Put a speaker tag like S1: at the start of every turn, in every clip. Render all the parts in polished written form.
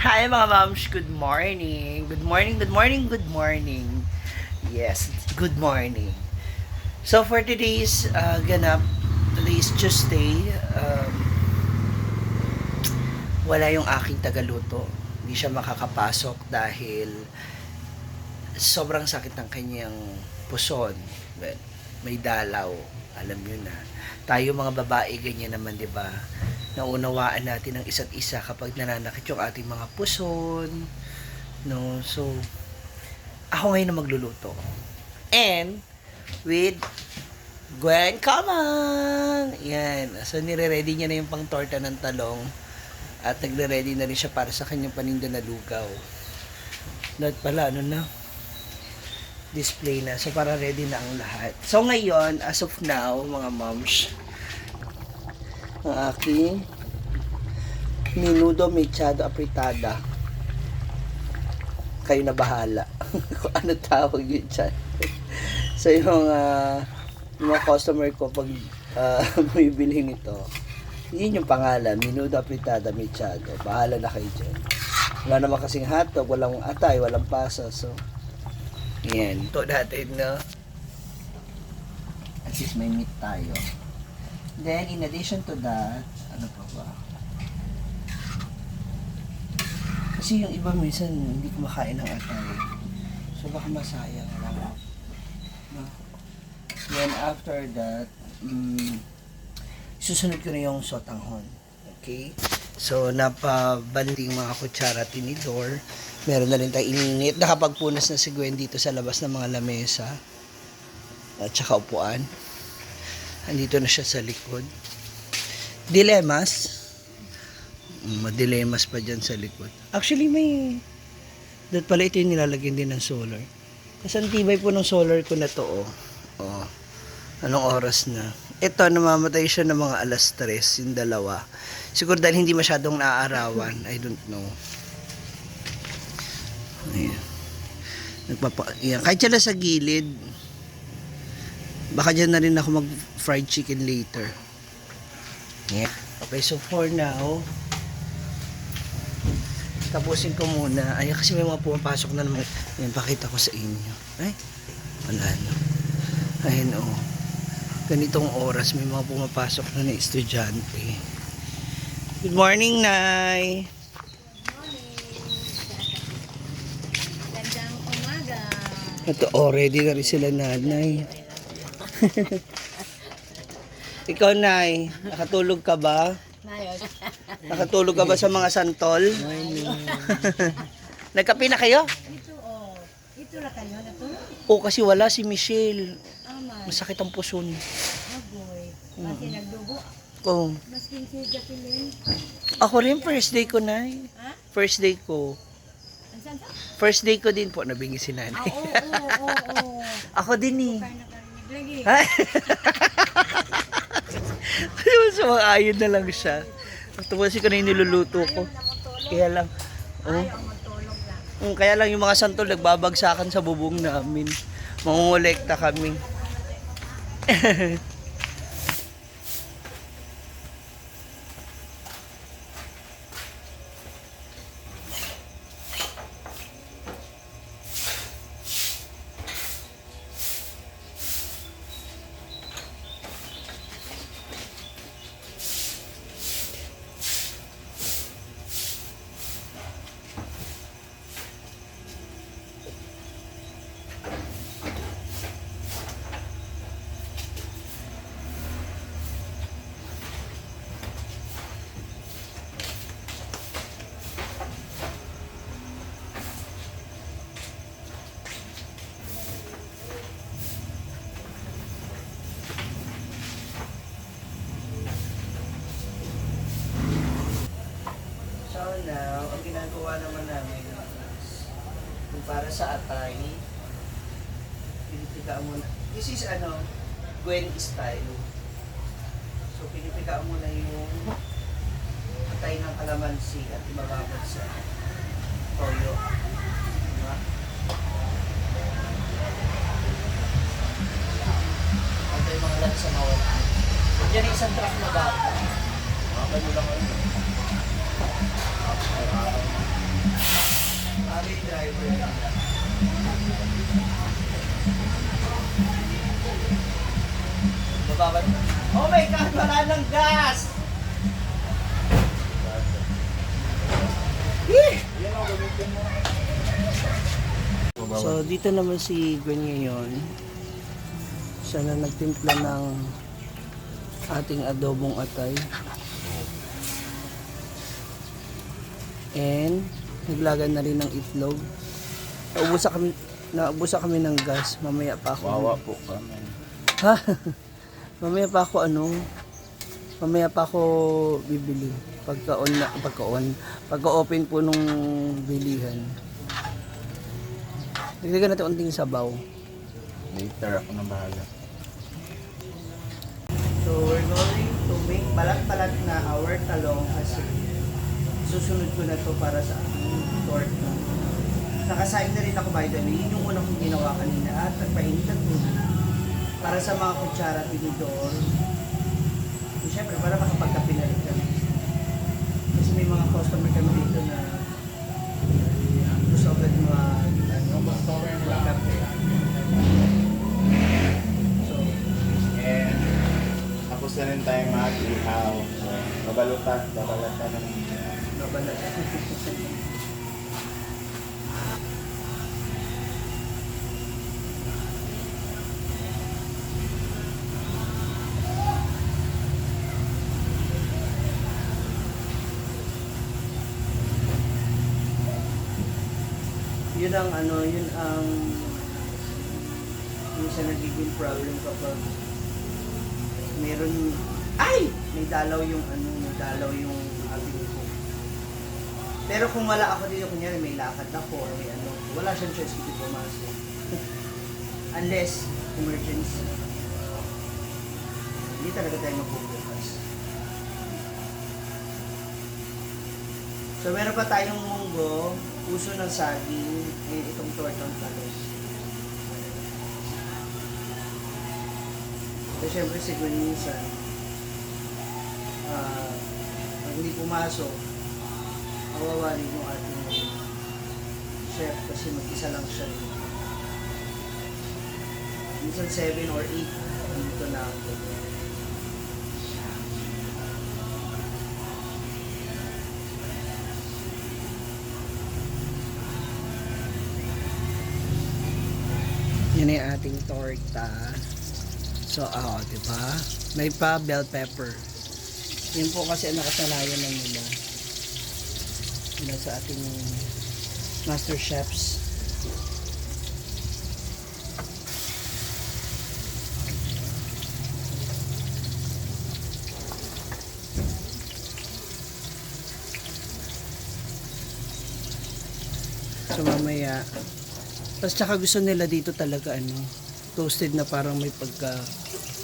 S1: Hi mga moms, good morning. Good morning, good morning, good morning. Yes, good morning. So for today's ganap, today's Tuesday, wala yung aking tagaluto. Hindi siya makakapasok dahil sobrang sakit ng kanyang puson. Well, may dalaw, alam nyo na. Tayo mga babae, ganyan naman, di ba? Naunawaan natin ang isa't isa kapag nananakit yung ating mga puson. No? So, ako ngayon na magluluto. And, with Gwen Kamang! Yan. So, nire-ready niya na yung pang torta ng talong. At nagre-ready na rin siya para sa kanyang paninda na lugaw. Not pala, ano na? Display na. So, para ready na ang lahat. So, ngayon, as of now, mga moms, ang aking menudo mechado apritada. Kayo na bahala. Kung ano tawag yun dyan. So, yung mga customer ko, pag bumibili nito, yun yung pangalan, menudo apritada mechado. Bahala na kayo dyan. Wala naman kasing hotdog, walang atay, walang pasa. So, yan. Ito natin na at least may meat tayo. Then, in addition to that, ano pa ba? Kasi yung iba minsan hindi kumakain ng atay. So, baka masayang lang. No? Then, after that, susunod ko na yung sotanghon. Okay? So, napabanding mga kutsara at tinidor. Meron na rin tayong ininit. Nakapagpunas na si Gwen dito sa labas ng mga lamesa. At saka upuan. Andito na siya sa likod. Dilemas. Madilemas pa dyan sa likod. Actually, may... Doon pala ito yung nilalagyan din ng solar. Kasi ang tibay po ng solar ko na to, oh. Oh. Anong oras na? Ito, namamatay siya ng mga alas 3, yung dalawa. Siguro dahil hindi masyadong naaarawan. I don't know. Ayan. Ayan. Kahit siya sa gilid, baka dyan na rin ako mag fried chicken later. Yeah. Okay, so for now, tapusin ko muna. Ay, kasi may mga pumapasok na naman. Ayan, pakita ko sa inyo. Ay, wala na. Ayan, oh. Ganitong oras, may mga pumapasok na na estudyante. Good morning, Nay.
S2: Gandang umaga.
S1: Ito, oh, ready na rin sila, Nanay. Ikaw, Nay, nakatulog ka ba? Nakatulog ka ba sa mga santol? Nagkape na kayo?
S2: Ito oh. Ito na kayo na to?
S1: Oo, kasi wala si Michelle.
S2: Aman.
S1: Masakit ang puson.
S2: Agoy. Kasi nagdugo.
S1: Oo.
S2: Masking siya pilin.
S1: Ako rin, first day ko, Nay.
S2: Ha?
S1: First day ko.
S2: Ansan sa?
S1: First day ko din po, nabingi si Nanay.
S2: Oo.
S1: Ako din eh.
S2: Kaya nakarinig lagi.
S1: Ay! Kasi mas ayod na lang siya. Tumasin ko na yung niluluto ko. Kaya lang, oh.
S2: Ayaw magtulog lang.
S1: Kaya lang yung mga santol nagbabagsakan sa bubong namin. Mangungulekta kami. So now, ang ginagawa naman namin is, kung para sa atay, pinipigaan muna. This is Gwen style. So pinipigaan muna yung atay ng kalamansi at ibababad sa toyo. Diba? Antay mga lansa mawala. Diyan yung isang truck na bata. Mga ganun lang ano. Kami driver lang. Bababa. Oh my God, wala ng gas! Eh! So, dito naman si Gwen ngayon. Siya na nagtimpla ng ating adobong atay. And, naglagan na rin ng itlog. Naubusan kami ng gas. Mamaya pa ako.
S3: Wawa po kami.
S1: Ha? Mamaya pa ako mamaya pa ako bibili. Pagka-open po nung bilihan. Nagdagan natin unting sabaw.
S3: Later ako na bahala.
S1: So we're going to make balat-balat na our talong kasi susunod ko na to para sa aking torta. Nakasain na rin ako by the way. Yun yung unang kong ginawa kanina at nagpainit ng tubig para sa mga kutsara tinidor. So, syempre para makapagkape na rin kami. Kasi may mga customer kami dito na gusto agad magkape. So,
S3: And tapos na rin tayo mag-ihaw. So, babalatan ng
S1: nabalat. Yun ang minsan nagiging problem kapag may dalaw yung ating cook. Pero kung wala ako dito, kunyari may lakad ako or may wala siyang choice kundi pumasok. Unless emergency. Hindi talaga tayo magbubukas. So meron pa tayong munggo, puso ng saging, and itong tortang talos. So syempre siguro minsan, pag hindi pumasok, kawawa rin yung ating chef kasi mag-isa lang siya. Minsan 7 or 8, dito na ako. Yan yung ating torta. So, diba? May pa bell pepper. Yan po kasi ang nakasanayan ng nila sa ating master chefs. So mamaya, tapos tsaka gusto nila dito talaga toasted na parang may pagka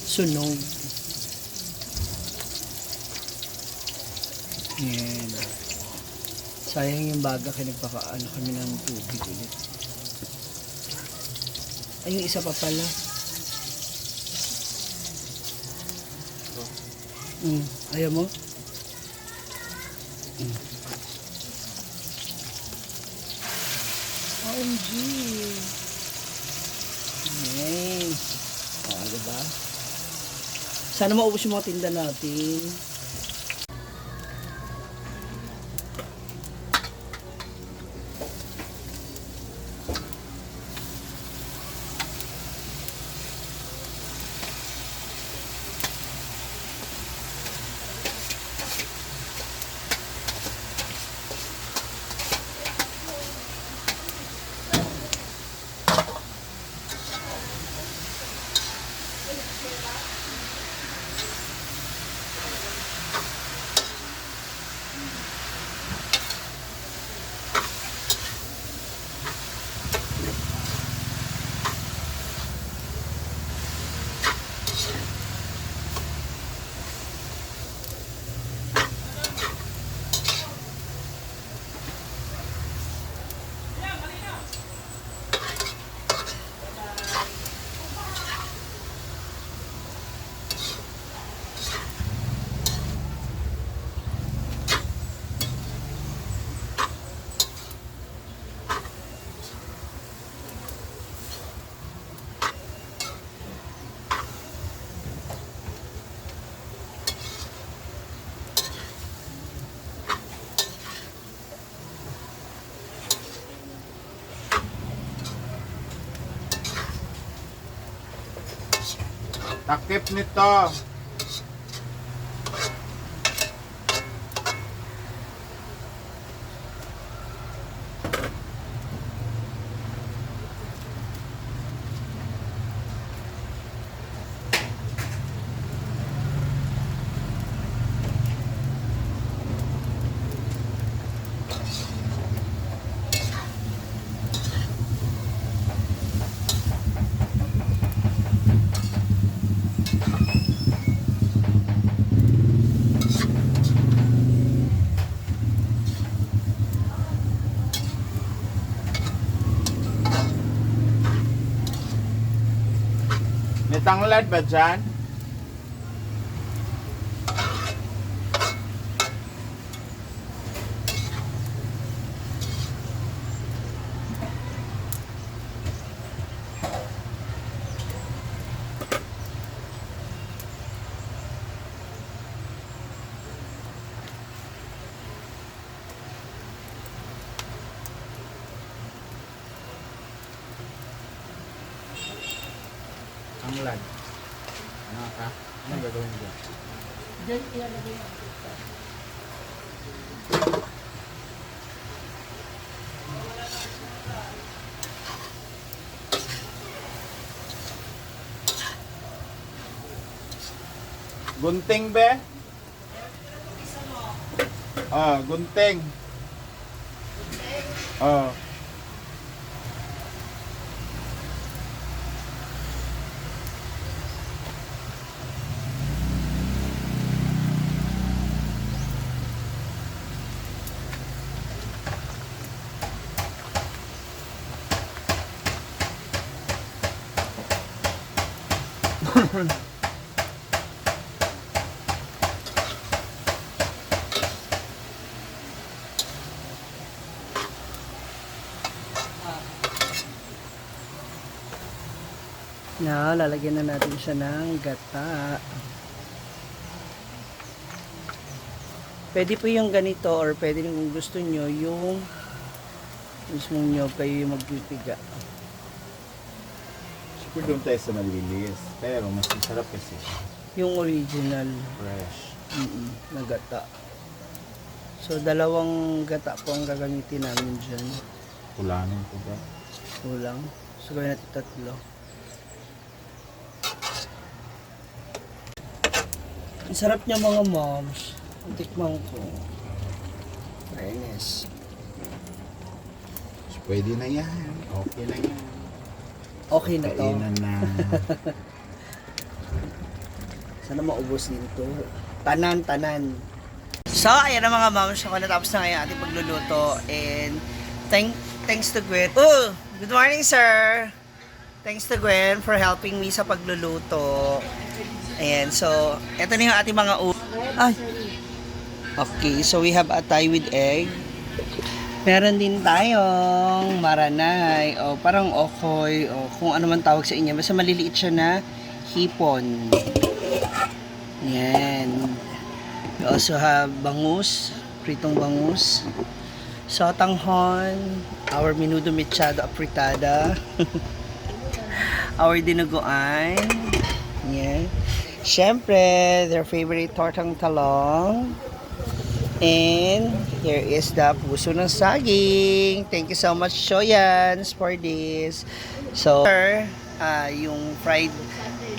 S1: sunog. Yan. Sayang yung baga kaya kami ng tubig ulit. Ay, yung isa pa pala. Ayaw mo? OMG! Yan. Diba? Sana maubos yung mga tinda natin.
S3: Takip nito. May tanglad ba dyan? Tanglad. Ano ka? Anong gagawin dyan?
S2: Diyan ilalagay ang
S3: Gunting be? Ah, gunting. Ah.
S1: Na, lalagyan na natin siya ng gata. Pwede po yung ganito or pwede rin kung gusto nyo yung mismo nyo kayo yung magpipiga.
S3: Siyempre doon tayo sa malilis. Pero mas masarap kasi.
S1: Yung original
S3: Fresh.
S1: na gata. So, dalawang gata po ang gagamitin namin dyan.
S3: Kulanin ko ba?
S1: Kulang. So, gawin natin 3. Ang sarap niya mga moms. Tikman ko. Fairness.
S3: Pwede na yan. Okay na yan.
S1: Okay na to.
S3: Kainan na.
S1: Sana maubos din to. Tanan. So, ayan na mga moms. Ako natapos na ngayon ating pagluluto. And thanks to Gwen. Oh, good morning, sir. Thanks to Gwen for helping me sa pagluluto. Ayan, so, eto na yung ating mga Ay. Okay, so we have atay with egg. Meron din tayong maranay, o parang okoy, o kung ano man tawag sa inyo. Basta maliliit siya na hipon. Yan. We also have bangus, pritong bangus. Sotanghon, our menudo mechado apritada. Our dinuguan. Yan. Siyempre, their favorite tortang talong. And here is the puso ng saging. Thank you so much, Shoyans, for this. So, yung fried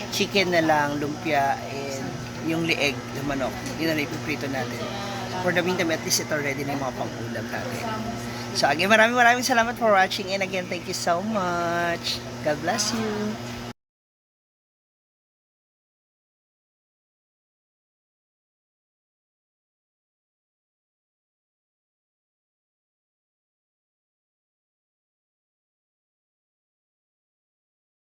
S1: chicken na lang, lumpia, and yung lieg, yung manok. Yun na ipiprito natin. For the meantime, at least ito ready na yung mga pang-ulam natin. So, again, maraming salamat for watching. And again, thank you so much. God bless you.